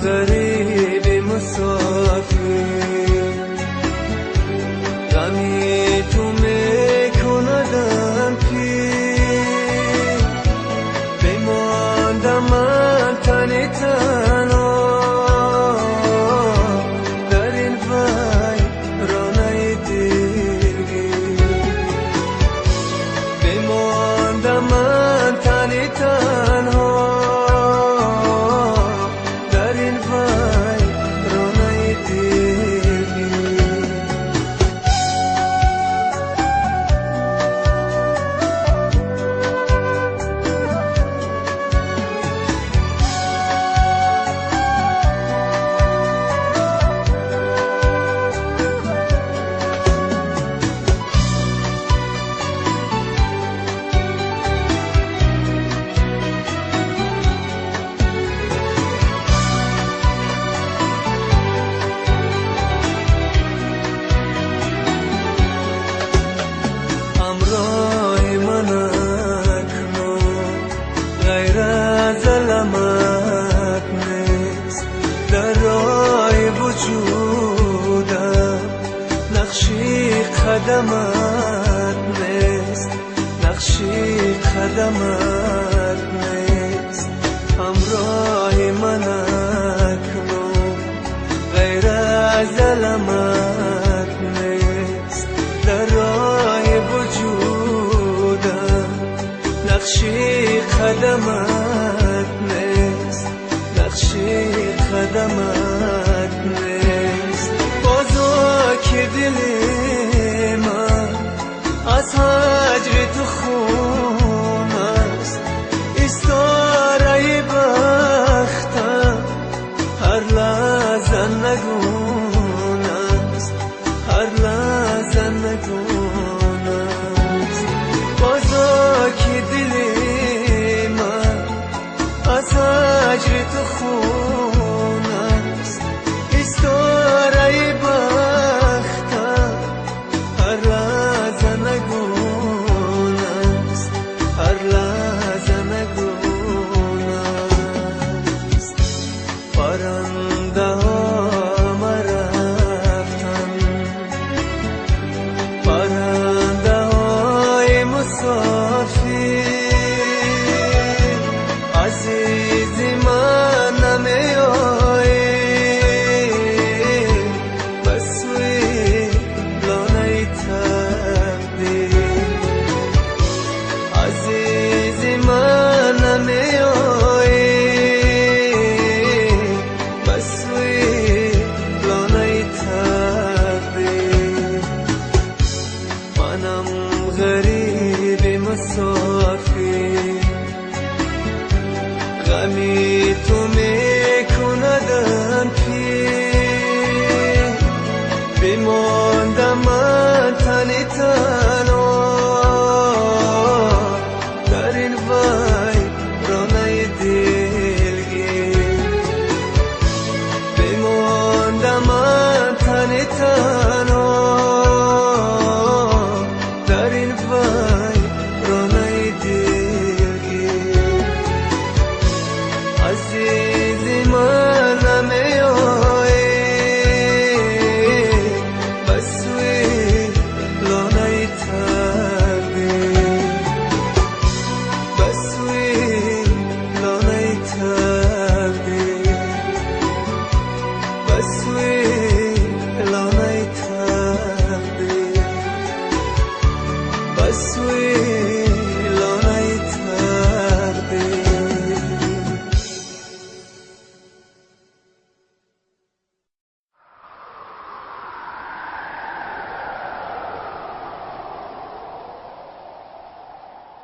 غریب مسافر غمی تو میکندم پیر بماندم من تن تنها در این ویرانه دلگیر بماندم من تن تنها در این ویرانه دلگیر. همراه من اکنون غیر از المت نیست در راه وجودم نقشی قدمت نیست نقشی قدمت نیست. همراه من اکنون غیر از المت نیست در راه وجودم نقشی قدمت نیست نقشی قدمت نیست. بازو که دل من از هجر تو خون است استاره بختم هر لحظه نگون است هر لحظه نگون است. بازو که دل من از هجر تو خون است استاره بختم هر لحظه نگون است هر لحظه نگون است. پرنده ها رفتن پرنده های مسافر عزیز من نمی آیی به سوی لانه تقدیر عزیز من نمی آیی به سوی لانه تقدیر. منم غریب مسافر غمی تو میکندم پیر بماندم من تن تنها در این ویرانه دلگیر بماندم من تن تنها.